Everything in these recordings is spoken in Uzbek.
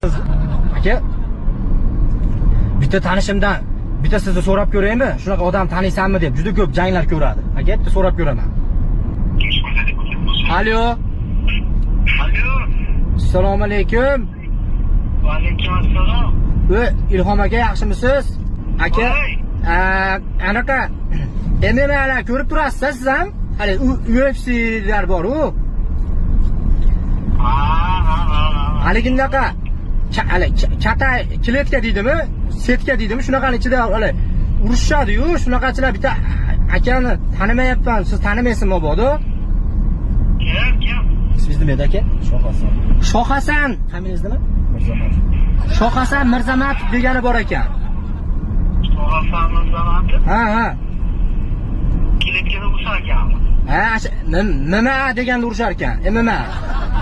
Aka, bitta tanishimdan bitta sizni so'rab ko'raymi? Shunaqa odam taniysanmi deb juda ko'p janglar ko'radi. Aka, bitta so'rab ko'raman. Alo. Alo. Assalomu alaykum. Va alaykum assalom. Ilhom aka, yaxshimisiz? Aka, Voy. Anaqa MMA'lar ko'rib turasiz siz ham? Hali UFC'lar bor u. Ha, ha, ha, ha. Haligindaqa hali kata клетка deydimi? Сетка deydimi? Shunaqani ichida hali urushishadi-yu, shunaqachilar bitta akani tanimayapman. Siz tanimaysizmi mabodo? Kim, kim? Ismingiz nima edi, aka? Shoh Hasan. Shoh Hasan, familiyangiz nima? Mirzamatov. Shoh Hasan Mirzamatov degani bor ekan. Shoh Mirzamatov. Ha. Клетка da urishar ekanmi? Ha, MMA deganda urushar ekan. MMA.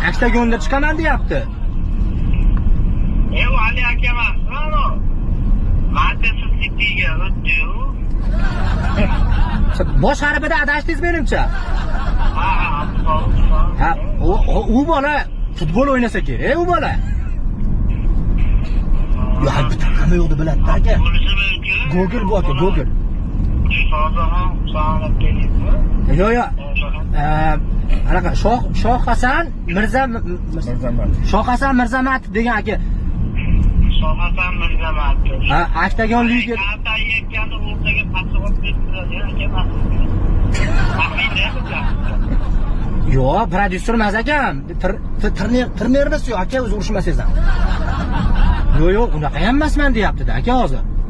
Oktagonda chiqaman deyapti. E, u Ali aka emasmi, anavi? Manchester Cityga o'tdi-yu. Bosh harfida adashdingiz menimcha. Ha, Abduqodir. Ha, u bola futbol o'ynasa kerak, u bola. Ya, bitta hamma yo'qni biladi aka. Bo'lishi mumkin. Google bu aka, Google. Shohjahon Husanov deydimi? Yo'q, yo'q. Anaqa Shoh Hasan Mirza Mirzamatov. Shoh Hasan Mirzamatov degan aka. Shoh Hasan Mirzamatov. Ha, oktagon liga. Kalta yeyotganda o'rtaga qashiq berib turadi, aka. Taxmin. Yo'q, prodyuser emas akam. Trener emas, yo'q aka, o'zi urushmasangiz ham. Yo'q, yo'q, unaqa ham emasman deyapti-da aka hozir.